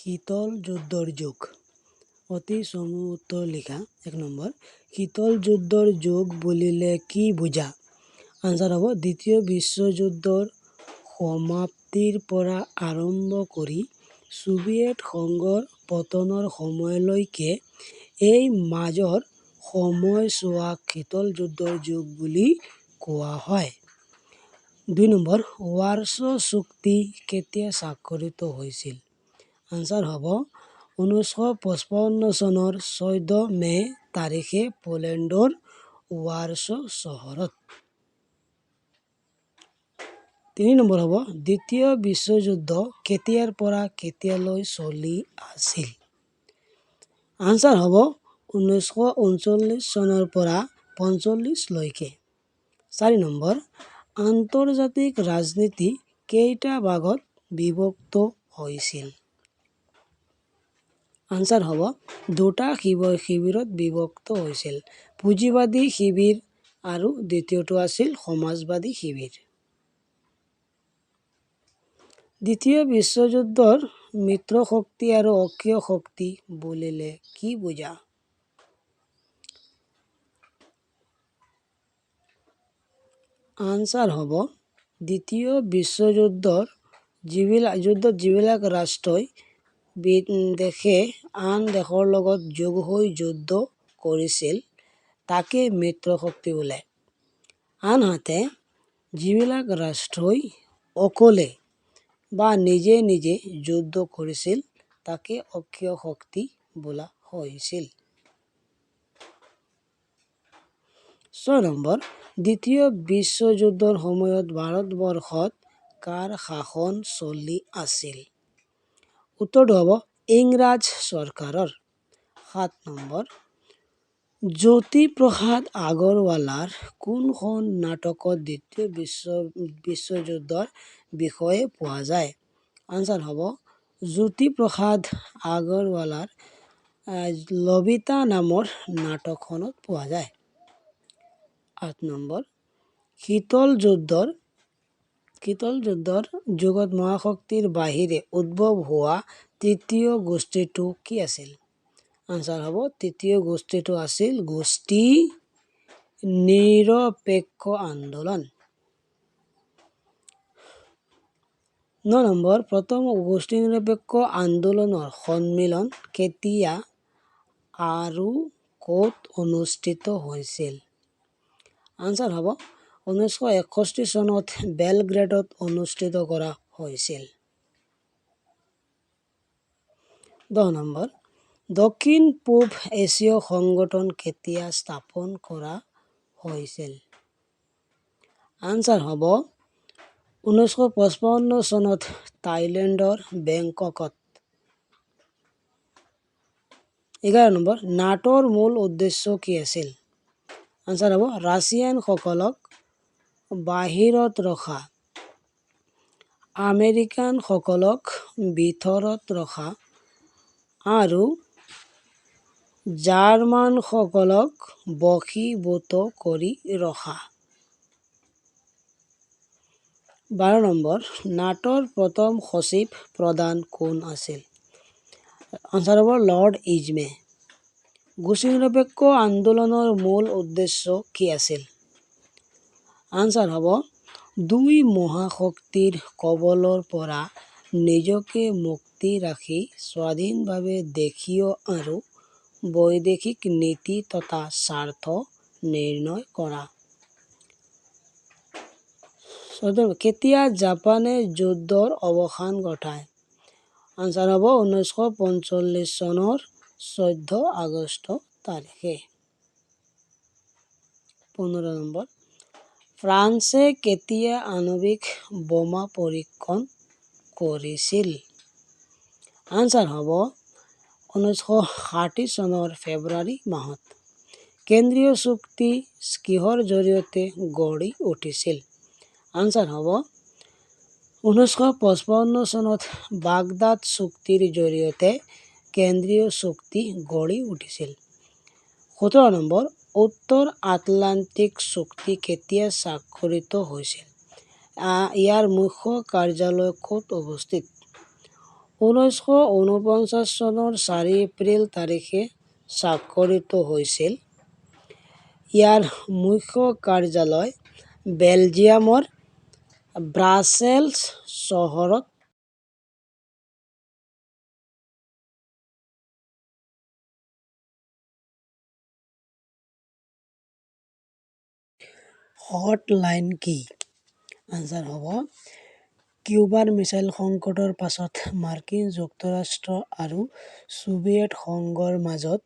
শীতল যুদ্ধৰ যুগ। অতি চমু উত্তৰ লিখা। 1 নম্বৰ, শীতল যুদ্ধৰ যুগ বুলিলে কি বুজা? আনচাৰ হ'ব, দ্বিতীয় বিশ্বযুদ্ধৰ সমাপ্তিৰ পৰা আৰম্ভ কৰি ছোভিয়েট সংঘৰ পতনৰ সময়লৈকে এই মাজৰ সময়ছোৱাক শীতল যুদ্ধৰ যুগ বুলি কোৱা হয়। 2 নম্বৰ, ৱাৰছ চুক্তি কেতিয়া স্বাক্ষৰিত হৈছিল? আনচাৰ হ'ব, 1955 চনৰ 14 মে' তাৰিখে পোলেণ্ডৰ ৱাৰছ চহৰত। 3 নম্বৰ হ'ব, দ্বিতীয় বিশ্বযুদ্ধ কেতিয়াৰ পৰা কেতিয়ালৈ চলি আছিল? আনচাৰ হ'ব, 1939 চনৰ পৰা 45লৈকে। 4 নম্বৰ, আন্তৰ্জাতিক ৰাজনীতি কেইটা ভাগত বিভক্ত হৈছিল? আনচাৰ হ'ব, দুটা শিবিৰত বিভক্ত হৈছিল, পুঁজিবাদী শিবিৰ আৰু দ্বিতীয়টো আছিল সমাজবাদী শিবিৰ। দ্বিতীয় বিশ্বযুদ্ধৰ মিত্ৰশক্তি আৰু অক্ষীয় শক্তি বুলিলে কি বুজা? আনচাৰ হ'ব, দ্বিতীয় বিশ্বযুদ্ধৰ যুদ্ধত যিবিলাক ৰাষ্ট্ৰই দেশে আন দেশৰ লগত যোগ হৈ যুদ্ধ কৰিছিল তাকে মিত্ৰশক্তি বোলে। আনহাতে যিবিলাক ৰাষ্ট্ৰই অকলে বা নিজে নিজে যুদ্ধ কৰিছিল তাকে অক্ষীয় শক্তি বোলা হৈছিল। 6 নম্বৰ, দ্বিতীয় বিশ্বযুদ্ধৰ সময়ত ভাৰতবৰ্ষত কাৰ শাসন চলি আছিল? উত্তৰটো হ'ব, ইংৰাজ চৰকাৰৰ। 7 নম্বৰ, জ্যোতিপ্ৰসাদ আগৰৱালাৰ কোনখন নাটকত দ্বিতীয় বিশ্বযুদ্ধৰ বিষয়ে পোৱা যায়? আনচাৰ হ'ব, জ্যোতিপ্ৰসাদ আগৰৱালাৰ লভিতা নামৰ নাটকখনত পোৱা যায়। 8 নম্বৰ, শীতল যুদ্ধৰ যুগত মহাশক্তিৰ বাহিৰে উদ্ভৱ হোৱা তৃতীয় গোষ্ঠীটো কি আছিল? আনচাৰ হ'ব, তৃতীয় গোষ্ঠীটো আছিল গোষ্ঠী নিৰপেক্ষ আন্দোলন। 9 নম্বৰ, প্ৰথম গোষ্ঠী নিৰপেক্ষ আন্দোলনৰ সন্মিলন কেতিয়া আৰু ক'ত অনুষ্ঠিত হৈছিল? আনচাৰ হ'ব, 1961 চনত বেলগ্ৰেডত অনুষ্ঠিত কৰা হৈছিল। 10 নম্বৰ, দক্ষিণ পূব এছীয় সংগঠন কেতিয়া স্থাপন কৰা হৈছিল? আনচাৰ হ'ব, 1955 চনত থাইলেণ্ডৰ বেংককত। 11 নম্বৰ, নাটোৰ মূল উদ্দেশ্য কি আছিল? আনচাৰ হ'ব, ৰাছিয়ানসকলক বাহিৰত ৰখা, আমেৰিকানসকলক ভিতৰত ৰখা আৰু জাৰ্মানসকলক বশীভূত কৰি ৰখা। 12 নম্বৰ, নাটোৰ প্ৰথম সচিব প্ৰধান কোন আছিল? আনচাৰ হ'ব, লৰ্ড ইজমে। গোষ্ঠী নিৰপেক্ষ আন্দোলনৰ মূল উদ্দেশ্য কি আছিল? আনচাৰ হ'ব, দুই মহাশক্তিৰ কবলৰ পৰা নিজকে মুক্তি ৰাখি স্বাধীনভাৱে দেশীয় আৰু বৈদেশিক নীতি তথা স্বাৰ্থ নিৰ্ণয় কৰা। কেতিয়া জাপানে যুদ্ধৰ অৱসান ঘটায়? আনচাৰ হ'ব, 1945 চনৰ 14 আগষ্ট তাৰিখে। 15 নম্বৰ, ফ্ৰান্সে কেতিয়া আণৱিক বোমা পৰীক্ষণ কৰিছিল? আনচাৰ হ'ব, 1960 চনৰ ফেব্ৰুৱাৰী মাহত। কেন্দ্ৰীয় চুক্তি কিহৰ জৰিয়তে গঢ়ি উঠিছিল? আনচাৰ হ'ব, 1955 চনত বাগদাদ চুক্তিৰ জৰিয়তে কেন্দ্ৰীয় চুক্তি গঢ়ি উঠিছিল। 17 নম্বৰ, উত্তৰ আটলান্টিক চুক্তি কেতিয়া স্বাক্ষৰিত হৈছিল? ইয়াৰ মুখ্য কাৰ্যালয় ক'ত অৱস্থিত? 1949 চনৰ 4 এপ্ৰিল তাৰিখে স্বাক্ষৰিত হৈছিল। ইয়াৰ মুখ্য কাৰ্যালয় বেলজিয়ামৰ ব্ৰাছেলছ চহৰত। হটলাইন কি? আনচাৰ হ'ব, কিউবাৰ মিছাইল সংকটৰ পাছত মাৰ্কিন যুক্তৰাষ্ট্ৰ আৰু ছোভিয়েট সংঘৰ মাজত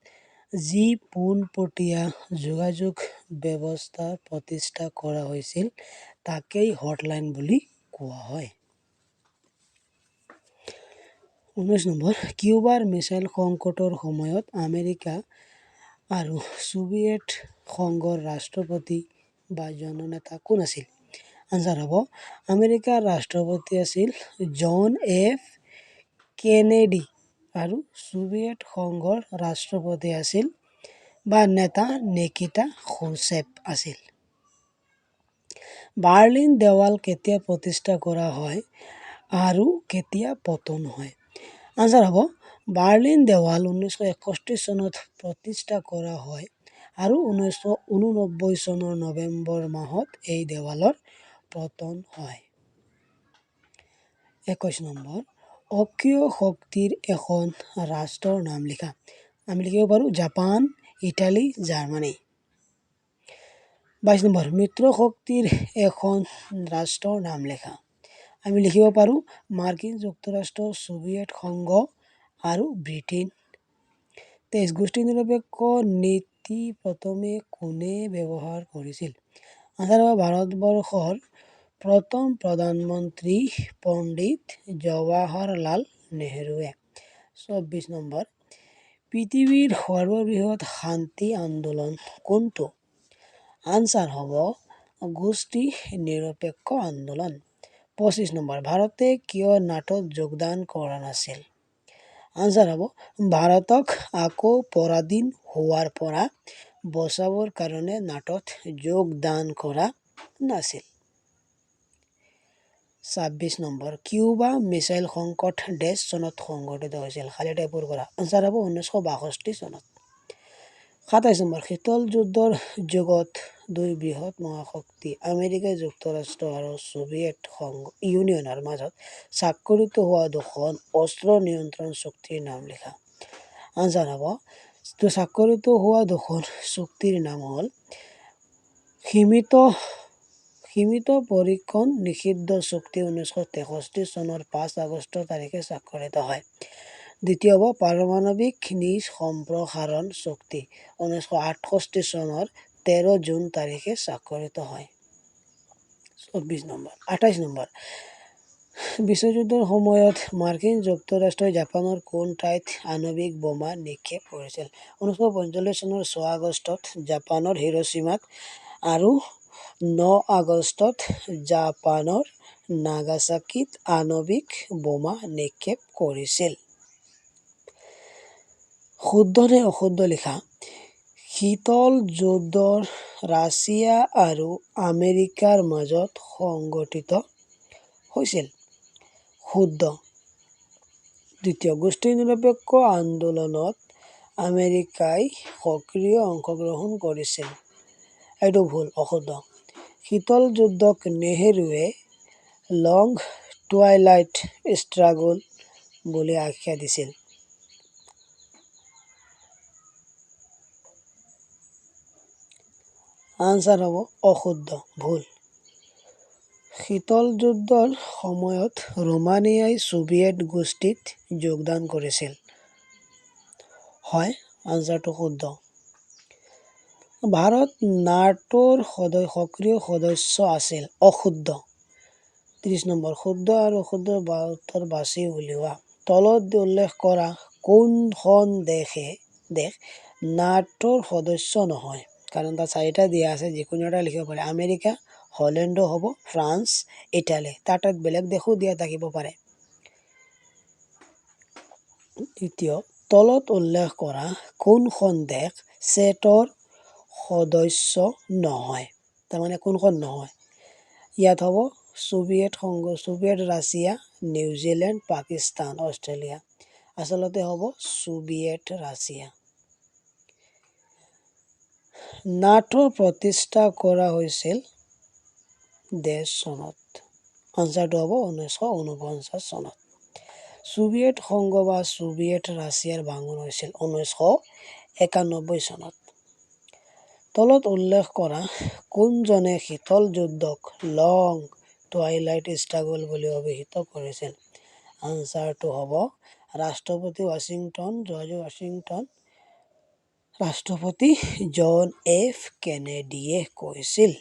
যি পোনপটীয়া যোগাযোগ ব্যৱস্থাৰ প্ৰতিষ্ঠা কৰা হৈছিল, তাকেই হটলাইন বুলি কোৱা হয়। 19 নম্বৰ, কিউবাৰ মিছাইল সংকটৰ সময়ত আমেৰিকা আৰু ছোভিয়েট সংঘৰ ৰাষ্ট্ৰপতি বা জননেতা কোন আছিল? আনচাৰ হ'ব, আমেৰিকাৰ ৰাষ্ট্ৰপতি আছিল জন এফ কেনেডি আৰু ছোভিয়েট সংঘৰ ৰাষ্ট্ৰপতি আছিল বা নেতা নিকিতা খুছেভ আছিল। বাৰ্লিন দেৱাল কেতিয়া প্ৰতিষ্ঠা কৰা হয় আৰু কেতিয়া পতন হয়? আনচাৰ হ'ব, বাৰ্লিন দেৱাল 1961 চনত প্ৰতিষ্ঠা কৰা হয় আৰু 1989 চনৰ নৱেম্বৰ মাহত এই দেৱালৰ পতন হয়। 21 নম্বৰ, অক্ষীয় শক্তিৰ এখন ৰাষ্ট্ৰৰ নাম লিখা। আমি লিখিব পাৰোঁ জাপান, ইটালী, জাৰ্মানী। 22 নম্বৰ, মিত্ৰ শক্তিৰ এখন ৰাষ্ট্ৰৰ নাম লিখা। আমি লিখিব পাৰোঁ মাৰ্কিন যুক্তৰাষ্ট্ৰ, ছোভিয়েট সংঘ আৰু ব্ৰিটেইন। 23, গোষ্ঠী নিৰপেক্ষ নীতি প্ৰথমে কোনে ব্যৱহাৰ কৰিছিল? আনচাৰ হ'ব, ভাৰতবৰ্ষৰ প্ৰথম প্ৰধানমন্ত্ৰী পণ্ডিত জৱাহৰলাল নেহৰুৱে। 24 নম্বৰ, পৃথিৱীৰ সৰ্ববৃহৎ শান্তি আন্দোলন কোনটো? আনচাৰ হ'ব, গোষ্ঠী নিৰপেক্ষ আন্দোলন। 25 নম্বৰ, ভাৰতে কিয় নাটোত যোগদান কৰা নাছিল? আনচাৰ হ'ব, ভাৰতক আকৌ পৰাধীন হোৱাৰ পৰা বচাবৰ কাৰণে নাটোত যোগদান কৰা নাছিল। 26 নম্বৰ, কিউবা মিছাইল সংকট ডেছ চনত সংঘটিত হৈছিল? খালী ঠাই পূৰ কৰা। আনচাৰ হ'ব, 1962 চনত। 27 নম্বৰ, শীতল যুদ্ধৰ যুগত দুই বৃহৎ মহাশক্তি আমেৰিকা যুক্তৰাষ্ট্ৰ আৰু ছোভিয়েট সংঘ ইউনিয়নৰ মাজত স্বাক্ষৰিত হোৱা দুখন অস্ত্ৰ নিয়ন্ত্ৰণ চুক্তিৰ নাম লিখা। আনচাৰ হ'ব, স্বাক্ষৰিত হোৱা দুখন চুক্তিৰ নাম হ'ল সীমিত পৰীক্ষণ নিষিদ্ধ চুক্তি 1963 চনৰ 5 আগষ্ট তাৰিখে স্বাক্ষৰিত হয়। দ্বিতীয় হ'ব পাৰমাণৱিক নিজ সম্প্ৰসাৰণ চুক্তি 1968 চনৰ 13 জুন তাৰিখে স্বাক্ষৰিত হয়। 24 নম্বৰ, 28 নম্বৰ, বিশ্বযুদ্ধৰ সময়ত মাৰ্কিন যুক্তৰাষ্ট্ৰই জাপানৰ কোন ঠাইত আণৱিক বোমা নিক্ষেপ কৰিছিল? 1945 চনৰ 6 আগষ্টত জাপানৰ হিৰোচিমাত আৰু 9 আগষ্টত জাপানৰ নাগাচাকিত আণৱিক বোমা নিক্ষেপ কৰিছিল। শুদ্ধ নে অশুদ্ধ লিখা। শীতল যুদ্ধৰ ৰাছিয়া আৰু আমেৰিকাৰ মাজত সংঘটিত হৈছিল। শুদ্ধ। দ্বিতীয়, গোষ্ঠী নিৰপেক্ষ আন্দোলনত আমেৰিকাই সক্ৰিয় অংশগ্ৰহণ কৰিছিল। এইটো ভুল, অশুদ্ধ। শীতল যুদ্ধক নেহেৰুৱে লং টুৱাইলাইট ষ্ট্ৰাগল বুলি আখ্যা দিছিল। আনচাৰ হ'ব অশুদ্ধ, ভুল। শীতল যুদ্ধৰ সময়ত ৰোমানিয়াই ছোভিয়েট গোষ্ঠীত যোগদান কৰিছিল। হয়, আনচাৰটো শুদ্ধ। ভাৰত নাটোৰ সক্ৰিয় সদস্য আছিল। অশুদ্ধ। 30 নম্বৰ, শুদ্ধ আৰু অশুদ্ধ উত্তৰ বাছি উলিওৱা। তলত উল্লেখ কৰা কোনখন দেশ নাটোৰ সদস্য নহয়? কাৰণ তাত চাৰিটা দিয়া আছে, যিকোনো এটা লিখিব পাৰে। আমেৰিকা, হলেণ্ডো হ'ব, ফ্ৰান্স, ইটালী। তাৰ তাত বেলেগ দেশো দিয়া থাকিব পাৰে। দ্বিতীয়, তলত উল্লেখ কৰা কোনখন দেশ ছেটৰ সদস্য নহয়? তাৰমানে কোনখন নহয়? ইয়াত হ'ব ছোভিয়েট সংঘ, Soviet Russia, New Zealand, Pakistan, Australia. আচলতে হ'ব ছোভিয়েট ৰাছিয়া। নাটো প্ৰতিষ্ঠা কৰা হৈছিল ডেছ চনত। আনচাৰটো হ'ব 1949 চনত। ছোভিয়েট সংঘ বা ছোভিয়েট ৰাছিয়াৰ ভাঙোন হৈছিল 1991 চনত। তলত উল্লেখ কৰা কোনজনে শীতল যুদ্ধক লং টুৱাইলাইট ষ্ট্ৰাগল বুলি অভিহিত কৰিছিল? আনচাৰটো হ'ব ৰাষ্ট্ৰপতি ৱাশ্বিংটন, জৰ্জ ৱাশ্বিংটন, ৰাষ্ট্ৰপতি জন এফ কেনেডিয়ে কৈছিল।